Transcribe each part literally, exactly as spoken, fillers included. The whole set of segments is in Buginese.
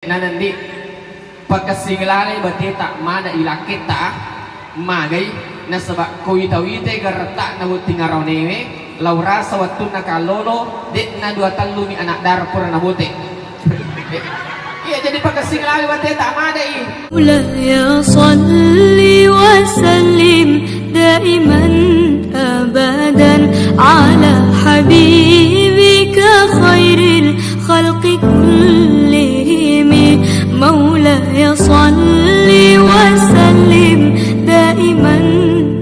Nanandi pakessing lalai bateta mada ilakketta magai, nasaba ko wita-witai garetta'na botting aronewe, lao rasa wettunna kallolo, de'na dua tellumi anak dara pura nabote. Iya, jadi pakessing lalai bateta madai. مولاي صل وسلم دائما أبدا على حبيبك خير الخلق كلهم. مولاي صل وسلم دائما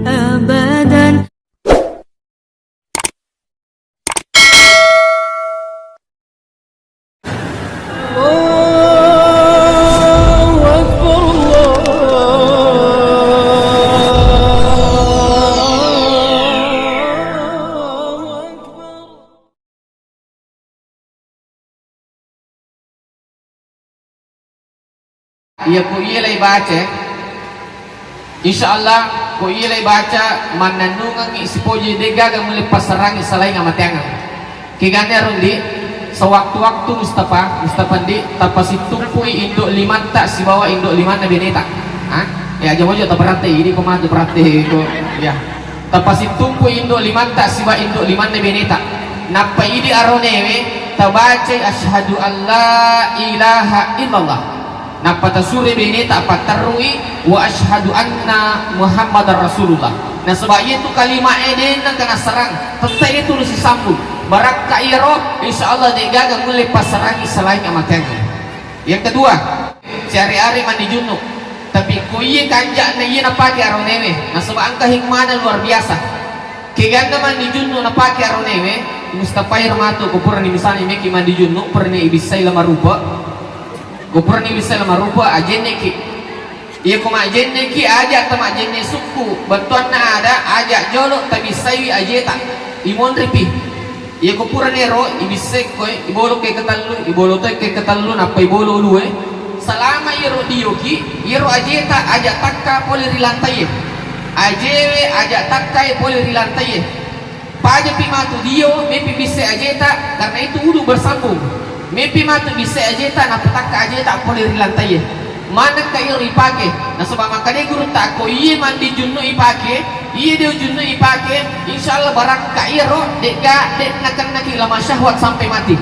أبدا. الله أكبر، الله أكبر. Iya, ko iya lai baca, insya Allah, ko iya lai baca, mannennungengngi sipoji, de'gaga mulle passarangi salaing amateangeng. Keganna ro, Ndi, sewaktu-waktu Mustafa, Mustafa, Ndi, tapasittumpui indo limatta sibawa indo limanna beneta. Ha? Ya, aja mojo taperante, ini pemadu perante ko. Ya. Tapasittumpui indo limatta siba indo limanna beneta. Nappa idi aronewe tabacai asyhadu alla ilaha illallah. Nappa tasure beneta patterrui wa asyhadu anna Muhammadar Rasulullah. Nasaba iyatu kalimae denna kanassarang, tette itu sisambung. Barakka iyaro, insya Allah de'gaga mulle passarangi salaing amateangeng. Yang kedua, siare-are mandi junnu. Tapi ko iye kanja'na iye napake aronewe, nasaba engka hikmana luar biasa. Keganna mandi junnu napake aronewe, Mustafa, ero matu ko purani misalnya meki mandi junnu, purani ibissai lamarupa. Ko purani ibissai lamarupa, ajenneki. Iya ko majenneki, aja tamajenne sukku, bettuanna ada, aja jolo tabissaiwi ajeta. Imonripi. Iya ko purani ero, ibissai koe, ibolo ke ketellu, ibolo toi ke ketellu, nappa ibolo ulue. Salama iyaro dioki, iyaro ajeta aja takka pole ri lantaie. Ajewe aja takkai pole ri lantaie. Pajapi matu dio, mepi bisse ajeta, karena itu wudu bersambung. Mepi matu bisse ajeta, napatakka ajeta pole ri lantaie. Manekka iyaro ipake, nasaba makkeda gurutta, ko iye mandi junnu ipake, iye deo junnu ipake, insya Allah barakka iyaro, de'ga, de' nakennaki lama syahwat sampai mati.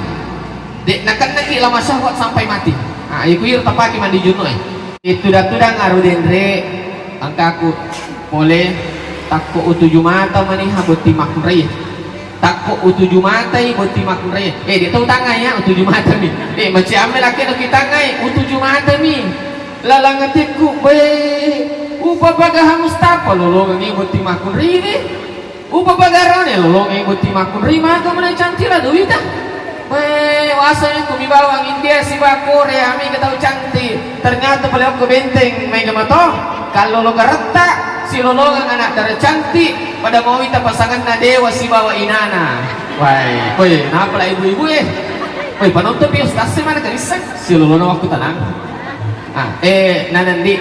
De' nakennaki lama syahwat sampai mati. Ah, iku iyaro tapake mandi junnu e. Itu tudang-tudang aru denre, engkaku pole takko utuju mata mani ha botting makkunrai. Takko utuju matai botting makkunrai. Eh, de' tau tangai ya, utuju mata mi. Eh, maciamme lakke no kitangai, utuju mata mi. Lalang atikku, be, upa pagaha Mustafa lolongengi botting makkunrai. Upapagarane lolongengi botting makkunrai, maga mulai cantik la duita. Weh, waseng ku mi bawang India siba Korea, mega tau cantik. Ternyata pale okko Benteng, mega mato. Kallolo garetta, silolongeng anak dara cantik, pada mau ita pasanganna dewa sibawa inana. Wai, woi, napa la ibu-ibu e? Woi, panonton pi ustaz e mana karisseng? Silolona waktu tenang. Ah, eh, nanandi.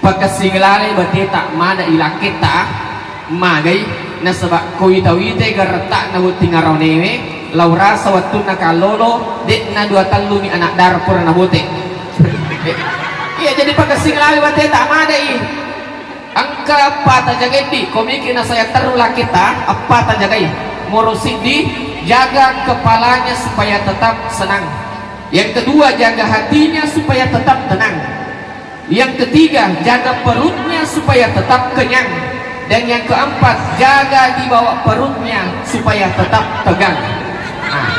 Pakessing lalai bateta mada ilakketta magai, nasaba ko wita-witai garetta'na botting aronewe, lao rasa wettunna kallolo, de'na dua tellumi anak dara pura nabote. Iya, jadi pakessing lalai bateta madai. Engka eppa tajagai, Ndi, ko meki nasaya terru lakketta, eppa tajagai. Moro siddi, jaga kepalanya supaya tetap senang. Yang kedua, jaga hatinya supaya tetap tenang. Yang ketiga, jaga perutnya supaya tetap kenyang. Dan yang keempat, jaga di bawah perutnya supaya tetap tegang. Nah,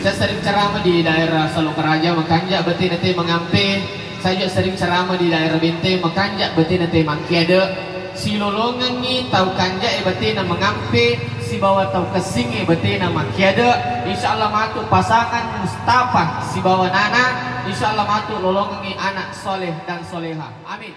saya sering ceramah di daerah Salokaraja, makanja batena te mengampe. Saya juga sering ceramah di daerah Benteng, makanja batena te makkiade. Silolongengngi tau kanjae batena mengampe, sibawa tau kessingnge batena makkiade. Insya Allah matu pasangan Mustafa sibawa Nana, insya Allah matu lolongengngi anak soleh dan soleha. Amin.